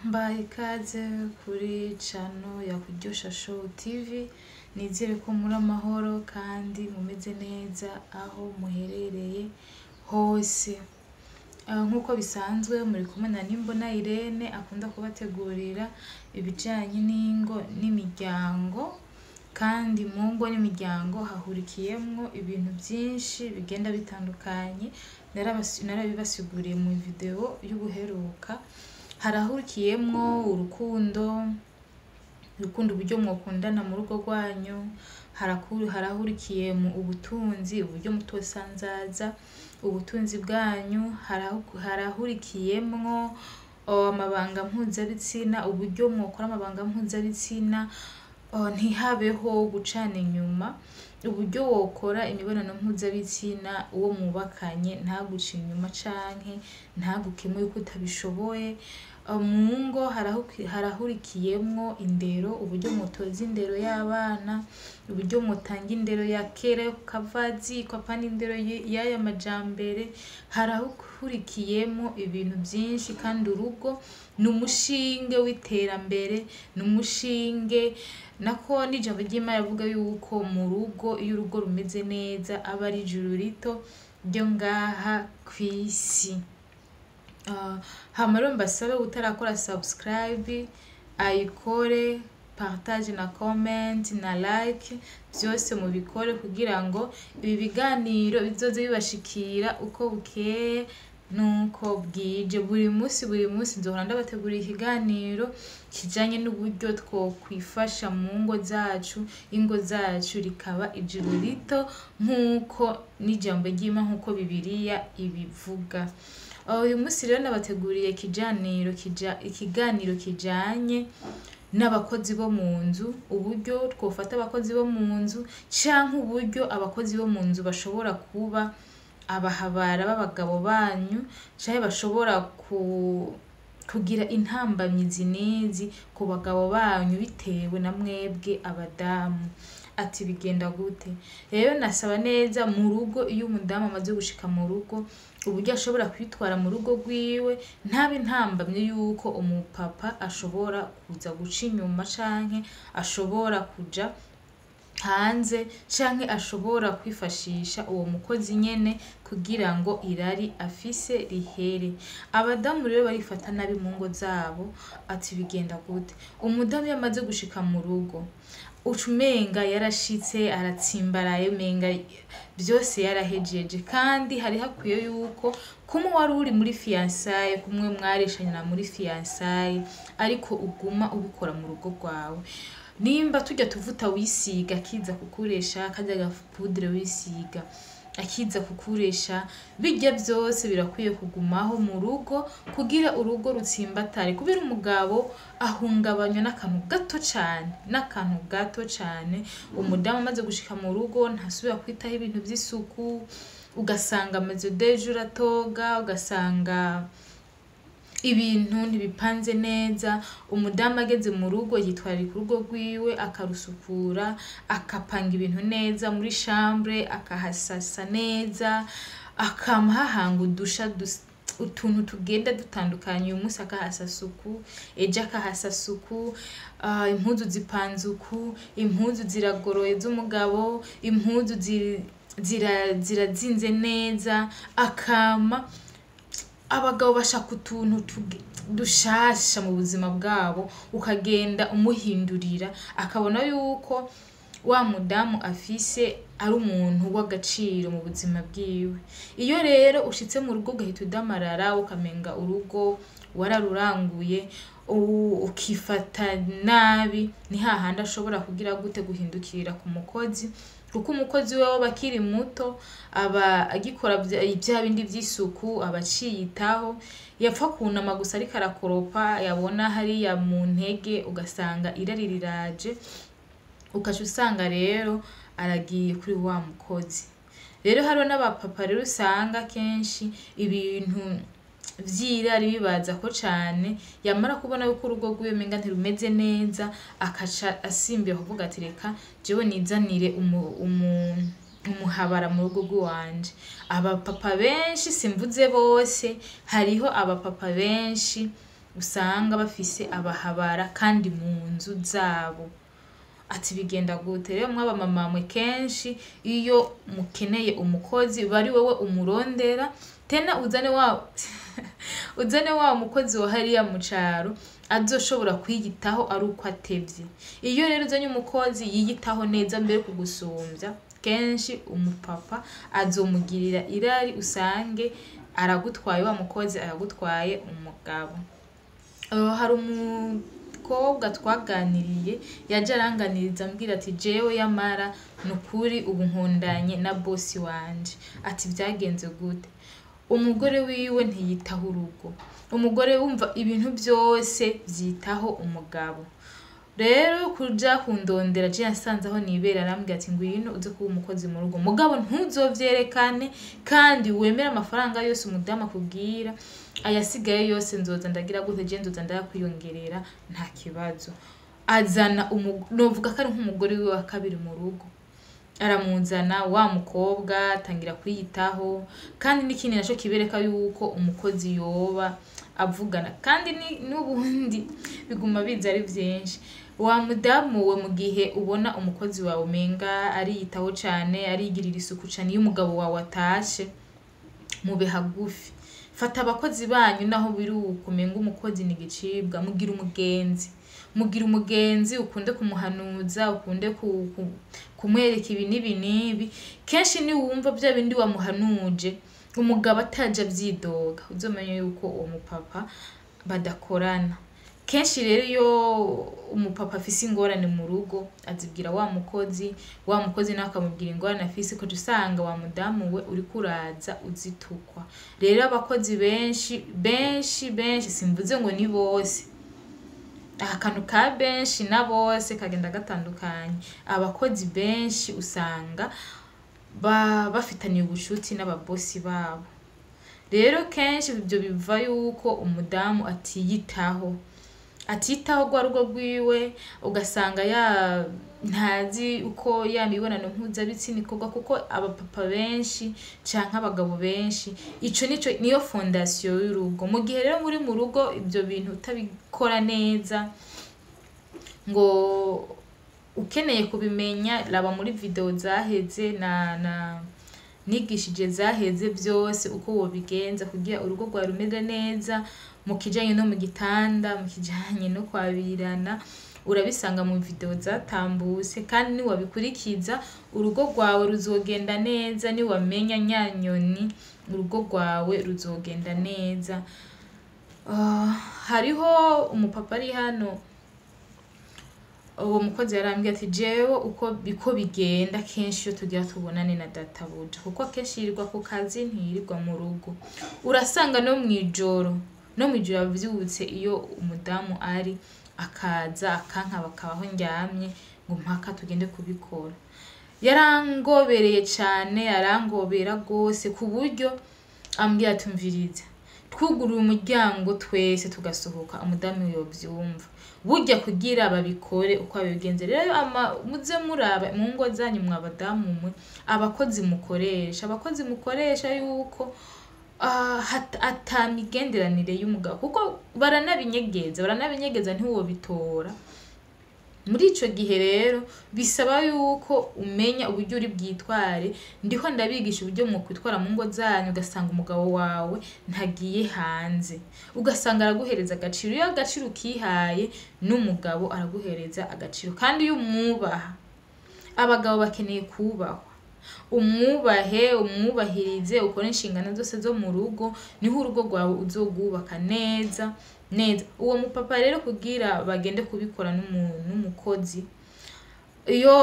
Mbaye ikaze kuri channel ya Kuryosha Show TV. Nizere ko muri amahoro kandi mumeze neza aho muherereye hose. Nk'uko bisanzwe, muri kumwe na Nimbona Irene, akunda kubategurira ibijanye n'ingo n'imiryango. Kandi mu ngo n'imiryango hahurikiyemwo ibintu byinshi bigenda bitandukanye. Narabibasiguriye mu video y'ubuheruka. Harahurikiyemwo urukundo, urukundo, uburyo mwokundana mu rugo rwanyu. Harahurikiye mu ubutunzi, uburyo mutosanzaza ubutunzi bwanyu. Harahurikiyemwo amabanga mpuzabitsina, uburyo mwokora amabanga mpuzabitsina ntihabeho gucana inyuma, uburyo wokora imibonano mpuzabitsina uwo mwubakanye ntaguce inyuma canke ntagukemure uko utabishoboye. Mu ngo harahurikiyemwo indero, uburyo mutoza indero y'abana, uburyo mutanga indero ya kera yo kukavazi apana indero y'aya majambere. Harahurikiyemwo ibintu byinshi, kandi urugo ni umushinge w'iterambere, ni umushinge nako n'ijambo ry'Imana rivuga yuko mu rugo, iyo urugo rumeze neza, aba ari ijuru rito ryo ngaha kw'isi. Hama rero mbasabe, utarakora subscribe ayikore, partage na comment na like, byose mubikore kugira ngo ibi biganiro bizoze bibashikira uko bukeye nuko bwije. Buri munsi, buri munsi nzohora ndabategurira ikiganiro kijanye n'uburyo twokwifasha mu ngo zacu, ingo zacu rikaba ijuru rito nk'uko n'ijambo ry'Imana, nk'uko Bibiliya ibivuga. Uyu munsi rero nabateguriye ikiganiro kijanye n'abakozi bo mu nzu, uburyo twofata abakozi bo mu nzu canke uburyo abakozi bo mu nzu bashobora kuba abahabara b'abagabo banyu canke bashobora kugira intambamyi n'izi ku bagabo banyu bitewe na mwebwe abadamu. Ati bigenda gute? Rero nasaba neza, mu rugo, iyo umudamu amaze gushika mu rugo, uburyo ashobora kwitwara mu rugo rwiwe ntabe intambamyi yuko umupapa ashobora kuza guca inyuma canke ashobora kuja hanze canke ashobora kwifashisha uwo mukozi nyene kugira ngo irari afise rihere. Abadamu rero barifata nabi mu ngo zabo. Ati bigenda gute? Umudamu iyo amaze gushika mu rugo, uca umenga yarashitse aratsimbaraye, umenga byose yarahejeje, kandi hari hakwiye yuko kumwe wari uri muri fiançailles, kumwe mwareshanya muri fiançailles, ariko uguma ubikora mu rugo rwawe. Nimba tujya tuvuta wisiga akiza kukuresha, karya gapudre wisiga akiza kukuresha, bijya byose birakwiye kugumaho mu rugo kugira urugo rutsimbatare. Kubera umugabo ahungabanywa n'akantu gato cane, n'akantu gato cane. Umudamu amaze gushika mu rugo ntasubira kwitaho ibintu by'isuku, ugasanga amaze deje uratoga, ugasanga ibintu ntibipanze neza. Umudamu ageze mu rugo yitwararika urugo rwiwe, akarusukura, akapanga ibintu neza muri chambre, akahasasa neza, akama hahanga udusha, utuntu tugenda dutandukanye. Uyu munsi akahasasa uku, ejo akahasasa uku, impuzu zipanze uku, impuzu ziragoroye z'umugabo, impuzu zirazinze neza. Akama abagabo bashaka utuntu dushasha mu buzima bwabo, ukagenda umuhindurira, akabona yuko wa mudamu afise ari umuntu w'agaciro mu buzima bwiwe. Iyo rero ushitse mu rugo ugahita udamarara, ukamenga urugo wararuranguye, ukifata nabi, ni hahandi ashobora kugira gute? Guhindukirira ku mukozi, kuko umukozi we aba akiri muto, aba agikora bya bindi by'isuku, aba aciyitaho. Yapfa kunama gusa ariko arakoropa, yabona hariya mu ntege, ugasanga irari riraje, ukaca usanga rero aragiye kuri wa mukozi. Rero hariho n'abapapa rero usanga kenshi ibintu vy'irari bibaza ko cane, yamara kubona yuko urugo rwiwe umenga ntirumeze neza, akaca asimbira kuvuga ati: "Reka jewe nizanire umuhabara mu rugo rw'iwanje." Abapapa benshi, simvuze bose, hariho abapapa benshi. Usanga bafise abahabara kandi mu nzu zabo. Ati bigenda gute rero? Mwaba mama mwe, kenshi iyo mukeneye umukozi bari wowe umurondera, tena uzane wa mukozi wa hariya mu caro azoshobora kwiyitaho ari uko atevye. Iyo rero uzanye umukozi yiyitaho neza mbere kugusumbya, kenshi umupapa azomugirira irari, usange aragutwaye wa mukozi, aragutwaye umugabo. Hari umukobwa twaganiriye, yaje aranganiriza ambwira ati: "Jewe yamara nukuri ubu nkundanye na bosi wanje." Ati byagenze gute? Umugore wiwe ntiyitaho urugo, umugore wumva ibintu byose byitaho umugabo. Rero kuja kundondera, je yasanze aho nibera, arambwira ati: "Ngwino uze kuba umukozi mu rugo, mugabo ntuzovyerekane, kandi wemere amafaranga yose umudamu akubwira, ayasigaye yose nzoza ndagira gute, je nzoza ndayakwiyongerera, nta kibazo." Azana novuga ko ari nk'umugore wiwe wa kabiri mu rugo, aramuzana wa mukobwa, atangira kwiyitaho. Kandi n'ikindi naco kibereka yuko umukozi yoba avugana kandi n'ubundi biguma biza ari vyinshi, wa mudamu we, mu gihe ubona umukozi wawe umenga ariyitaho cane, arigirira isuku cane, iyo umugabo wawe atashe mube hagufi. Fata abakozi banyu, naho biri uko umenga umukozi ni igicibwa, mugira umugenzi, mugira umugenzi, ukunde kumuhanuza, ukunde kumwereka ibi n'ibi n'ibi. Kenshi niwumva bya bindi wamuhanuje umugabo ataje avyidoga, uzomenye yuko uwo mupapa badakorana. Kenshi rero iyo umupapa afise ingorane mu rugo, azibwira wa mukozi, wa mukozi nawe akamubwira ingorane afise, ukaca usanga wa mudamu we uriko uraza uzitukwa. Rero abakozi benshi benshi benshi, simvuze ngo ni bose, aha kantu ka benshi na bose kagenda gatandukanye, abakozi benshi usanga bafitaniye ubucuti n'ababosi babo. Rero kenshi ibyo biva yuko umudamu atiyitaho, atitaho rwa rugo rwiwe, ugasanga ya ntazi uko ya mibonano mpuzabitsina ikorwa, kuko abapapa benshi canke abagabo benshi ico nico niyo fondation y'urugo. Mu gihe rero muri mu rugo ibyo bintu utabikora neza, ngo ukeneye kubimenya, raba muri video zaheze na nigishije zaheze byose uko wobigenza kugira urugo rwawe rumere neza mu kijanye no mu gitanda, mu kijanye no kwabirana, urabisanga mu video zatambutse. Kandi niwabikurikiza urugo rwawe ruzogenda neza. Niwamenya nyanyoni, urugo rwawe ruzogenda neza. Hariho umupapa ari hano, uwo mukozi yarambwiye ati: "Jewe uko biko bigenda, kenshi iyo tugira tubonane na databuja, kuko kenshi yirirwa ku kazi, ntiyirirwa mu rugo, urasanga no mwijoro avyutse iyo umudamu ari, akaza akankaba akabaho ndyamye, ngo mpaka tugende kubikora. Yarangobereye cane, arangobera gose, ku buryo ambwira ati: 'Umviriza, twuguruye umuryango twese tugasohoka, umudamu yovyumva.'" Burya kugira babikore uko babigenza rero, muze muraba mu ngo zanyu, mwa badamu mwe, abakozi mukoresha yuko ata migenderanire y'umugabo, kuko baranabinyegeza, ntiwobitora. Muri ico gihe rero bisaba yuko umenya uburyo uri bwitware. Ndiho ndabigisha uburyo mwokwitwara mu ngo zanyu, ugasanga umugabo wawe ntagiye hanze, ugasanga araguhereza agaciro. Iyo agaciro ukihaye, n'umugabo araguhereza agaciro. Kandi iyo umwubaha, abagabo bakeneye kubahwa, umwubahe, umwubahirize, ukore inshingano zose zo mu rugo, niho urugo rwawe uzogwubaka neza neza. Uwo mupapa rero kugira bagende kubikora n'umukozi, iyo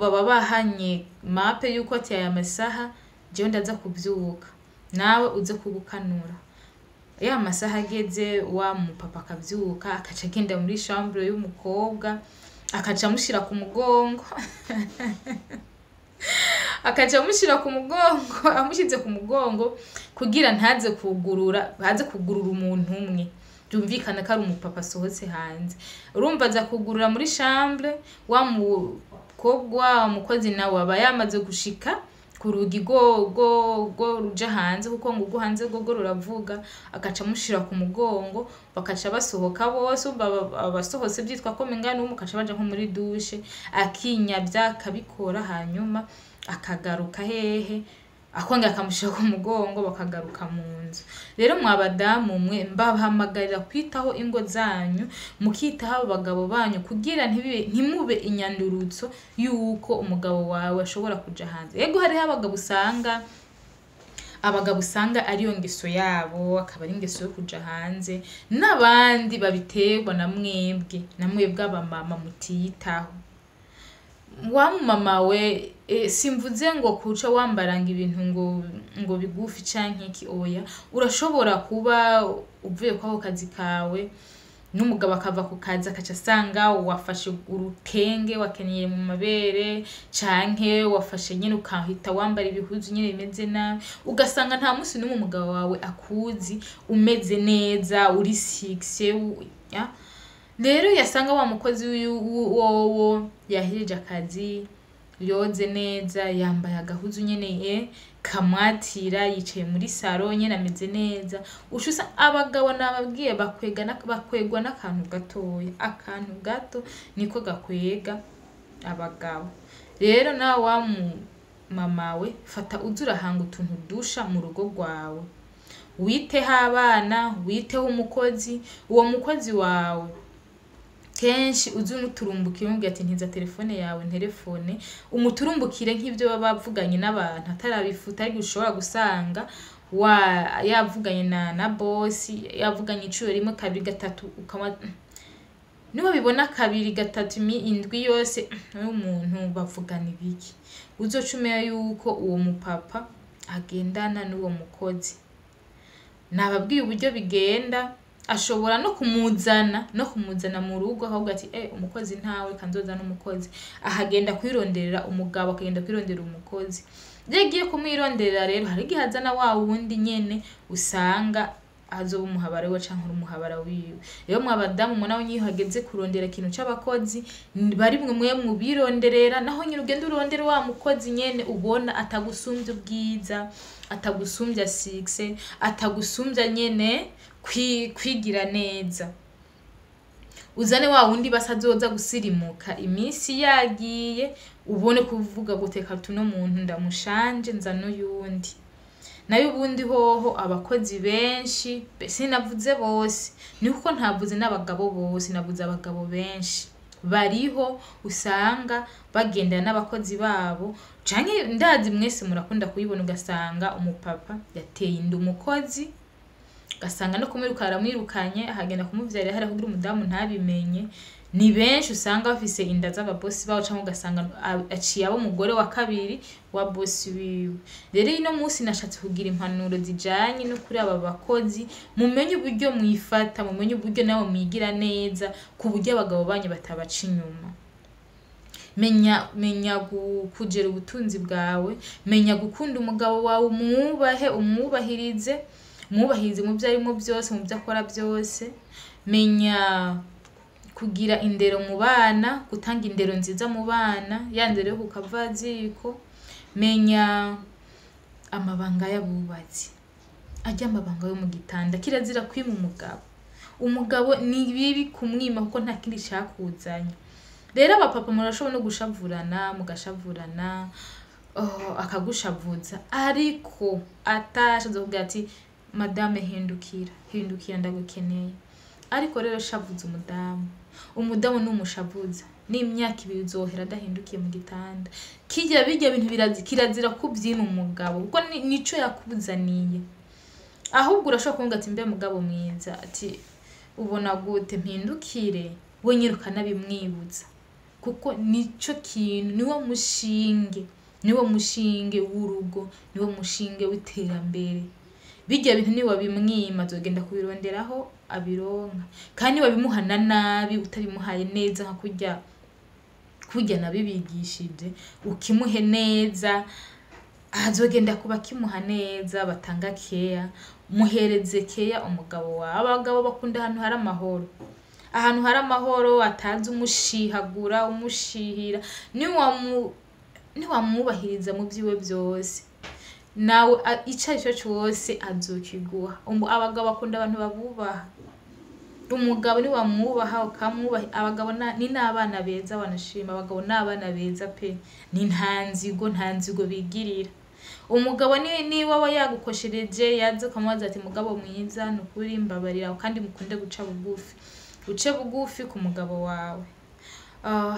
baba bahanye mape yuko ati: "Aya masaha jewe ndaza kuvyuka, nawe uze kubukanura." Ya masaha ageze, wa mupapa akavyuka, akaca agenda muri chambre y'umukobwa, akaca amushira ku mugongo, akaca amushira ku mugongo. Amushize ku mugongo kugira ntaze kugurura, haze kugurura umuntu umwe, byumvikana ko ari umupapa asohotse hanze. Urumva aza kugurura muri chambre, wa mukobwa wa mukozi nawe aba yamaze gushika. Ku rugi rwo ruja hanze, kuko ngo urwo hanze rwo ruravuga, agaca amushira ku mugongo, bakaca basohoka bose. Urumva abasohotse vyitwa ko menga n'umwe, bakaca baja nko muri douche, akinyavya, akabikora, hanyuma akagaruka hehe, akongera akamushira ku mugongo, bakagaruka mu nzu. Rero mwa badamu mwe, mbahamagarira kwitaho ingo zanyu, mukitaho abagabo banyu, kugira ntimube inyandurutso yuko umugabo wawe ashobora kuja hanze. Yego, hariho abagabo usanga ariyo ngeso yabo, akaba ari ingeso yo kuja hanze, n'abandi babiterwa na mwebwe abamama mutiyitaho. Wa mumama we, simvuze ngo kuca wambaranga ibintu ngo bigufi canke iki, oya. Urashobora kuba uvuye kwako kazi kawe, n'umugabo akava ku kazi, akaca asanga wafashe urutenge wakenyeye mu mabere, canke wafashe nyene ukahita wambara ibihuzu nyene bimeze nabi, ugasanga nta musi n'umwe umugabo wawe akuzi umeze neza, uri fixe ya. Rero yasanga wa mukozi wowo yahejeje akazi, yoze neza, yambaye agahuzu nyene kamwatira, yicaye muri salon nyene ameze neza. Uca abagabo nababwiye bakwegwa n'akantu gatoya, akantu gato niko gakwega abagabo. Rero nawe wa mu mama we, fata uze urahanga utuntu dusha mu rugo rwawe, witeho abana, witeho umukozi. Uwo mukozi wawe kenshi uze umuturumbukire, umubwira ati: "Ntiza telefone yawe nterefone." Umuturumbukire nk'ivyo baba bavuganye n'abantu atarabifuta, ariko ushobora gusanga wa yavuganye na bosi, yavuganye incuro rimwe, kabiri, gatatu, ukaba niwabibona kabiri, gatatu, indwi yose uyu muntu bavugana ibiki, uzoca umenya yuko uwo mupapa agendana n'uwo mukozi. Nababwiye uburyo bigenda. Ashobora no kumuzana mu rugo, akavuga ati: "Umukozi ntawe, kanzoza n'umukozi." Ahagenda kwironderera umugabo, akagenda kwirondera umukozi. Iyo agiye kumwironderera rero, hari igihe azana wa wundi nyene usanga azoba umuhabara wiwe canke uri umuhabara wiwe. Rero mwa badamu mwe, nawe nyiyo hageze kurondera ikintu c'abakozi, bari mwe mubironderera, naho nyine ugenda urondera wa mukozi nyene ubona atagusumbya ubwiza, atagusumbya succès, atagusumbya nyene kwigira neza. Uzane wa wundi basa azoza gusirimuka iminsi yagiye, ubone kuvuga guteka tuno muntu ndamushanje, nzana uyundi. Nayo ubundi hoho abakozi benshi, sinavuze bose, ni kuko ntavuze n'abagabo bose, navuze abagabo benshi bariho usanga bagendana n'abakozi babo, canke ndazi mwese murakunda kuyibona, ugasanga umupapa yateye inda umukozi, ugasanga no kumwiruka aramwirukanye, akagenda kumuvyarira hariya kugira umudamu ntabimenye. Ni benshi usanga bafise inda z'ababosi babo, canke ugasanga aciye aba umugore wa kabiri wa bosi wiwe. Rero ino munsi nashatse kugira impanuro zijanye no kuri aba bakozi, mumenye uburyo mwifata, mumenye uburyo nawe mwigira neza, ku buryo abagabo banyu batabaca inyuma. Menya kugera ubutunzi bwawe, menya gukunda umugabo wawe, umwubahe, umwubahirize, umwubahirize mu byo arimo byose, mu byo akora byose. Menya kugira indero mu bana, gutanga indero nziza mu bana, ya ndero yo ku kavaziko. Menya amabanga y'abubatsi, arya amabanga yo mu gitanda. Kirazira kwima umugabo. Umugabo ni bibi kumwima, kuko nta kindi cakuzanye. Rero abapapa murashobora no gushavurana, mugashavurana, oh, akagushavuza, ariko atashe azokuvuga ati: "Madame, hindukira, hindukira, ndagukeneye." Ariko rero shavuza umudamu, umudamu numushavuza n'imyaka 2 uzohera adahindukiye mu gitanda. Kirya bijya bintu kirazira kubyima umugabo, kuko nico yakuzaniye. Ahubwo urashobora kuvuga ati: "Mbe mugabo mwiza," ati, "ubona gute mpindukire?" We nyine ukanabimwibutsa, kuko nico kintu, niwo mushinge w'urugo, niwo mushinge w'iterambere. Bijya bintu niwabimwima, azogenda kubironderaho abironka. Kandi wabimuhana nabi, utabimuhaye neza, nka kurya nabibigishije, ukimuhe neza, azogenda kuba kimuha neza. Batanga keya, muhereze keya umugabo wawe. Abagabo bakunda ahantu hari amahoro, ahantu hari amahoro, atazi umushihagura, umushihira. Niwamu Niwamwubahiriza mu vyiwe vyose, nawe ico ari cyo cose azokiguha. Abagabo bakunda abantu babubaha. Umugabo niwamwubaha, ukamwubaha, abagabo ni n'abana beza, banashima. Abagabo ni abana beza pe, ni nta nzigo, nta nzigo bigirira. Umugabo niba aba yagukoshereje, yaza ukamubaza ati: "Mugabo mwiza, ni ukuri mbabarira." Kandi mukunde guca bugufi, uce bugufi ku mugabo wawe.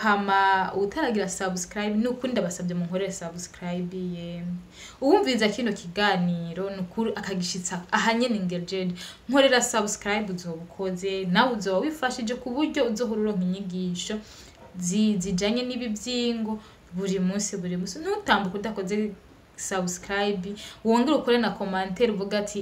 Hama utaragira subscribe, ni ukuri ndabasabye munkorere subscribe. Yemwe, uwumviriza kino kiganiro, ni ukuri akagishitsa aha nyene ngejeje, nkorera subscribe, uzoba ukoze, nawe uzoba wifashije ku buryo uzohora uronka inyigisho zijanye n'ibi vy'ingo buri munsi, buri munsi. Ntutambuke udakoze subscribe. Wongere ukore na commentaire, uvuga ati: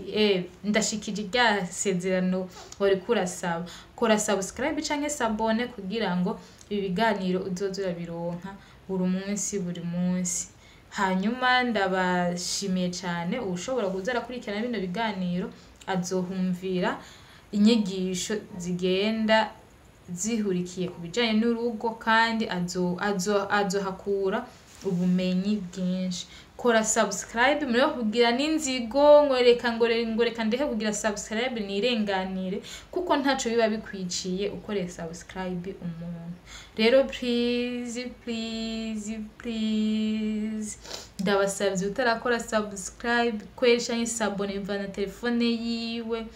"Ndashikije rya sezerano wariko urasaba." Kora subscribe canke s'abonner kugira ngo ibi biganiro uzoze urabironka buri munsi, buri munsi. Hanyuma ndabashimiye cyane. Ushobora kuza arakurikirana bino biganiro, azohumvira inyigisho zigenda zihurikiye ku bijanye n'urugo, kandi azohakura ubumenyi bwinshi. Kora subscribe, murebe kugira n'inzigo ngo reka, ngo reka ndehe kugira subscribe nirenganire, kuko ntaco biba bikwiciye ukoreye subscribe umuntu. Rero please, please, please, ndabasabye, utarakora subscribe kweri canke s'abonner, bivana na telefone yiwe,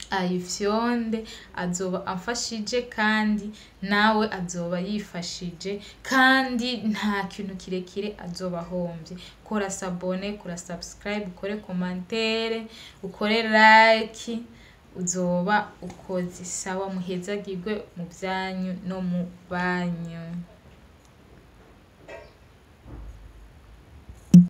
ayifyonde, azoba amfashije kandi nawe azoba yifashije, kandi nta kintu kirekire azoba ahombye. Kora s'abonner, kora subscribe, ukore commentaire, ukore like, uzoba ukoze. Sawa, muhezagirwe mu byanyu no mu banyu.